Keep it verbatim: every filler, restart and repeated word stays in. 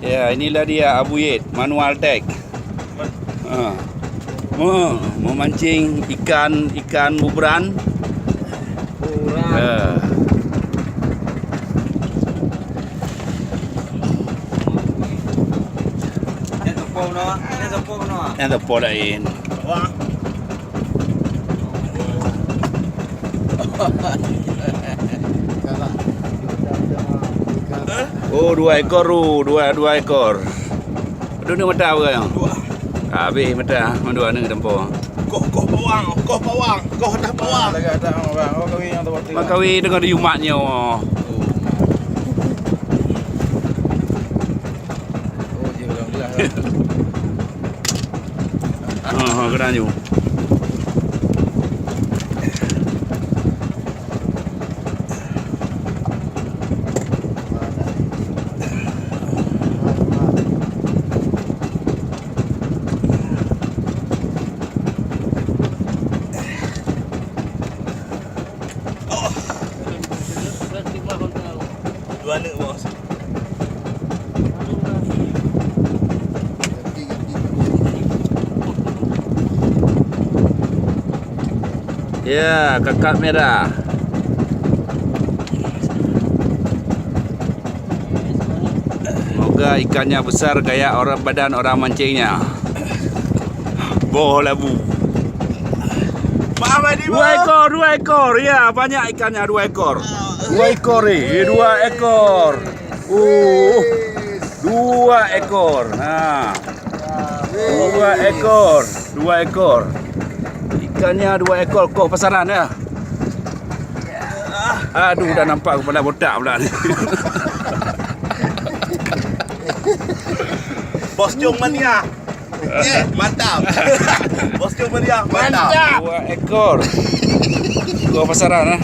Ya, inilah dia Abu Yet, manual tag. Ha. Me-, memancing ikan, ikan buberan. Buberan. Ha. Nyang teupo noh, nyang teupo noh. Nyang teupo lain. Wah. Oh, dua ekor tu, dua, dua ekor. Dua ni mata apa yang? Dua. Habis mata, dua ni tempo. Koh, koh pawang, koh pawang, koh dah pawang. Lagak dah orang, orang kawin yang tempat tu. Mak kawin tengah di umatnya. Oh. Oh, dia orang gelah. Ha, ha, kena nyu. Dua aneuk bos. Ya, kakap merah. Semoga ikannya besar kayak orang, badan orang mancingnya. Boh labu. Dua ekor, dua ekor. Ya, banyak ikannya, dua ekor. Dua ekor ni, dua ekor. Uh, dua ekor. Ha. Dua ekor, dua ekor. Ikannya dua ekor, koh pasaran ya. Aduh, dah nampak kepala botak pula ni. Bos Cung mania. Eh, mantap. Bos Cung mania, mantap. Dua ekor. Koh pasaran eh.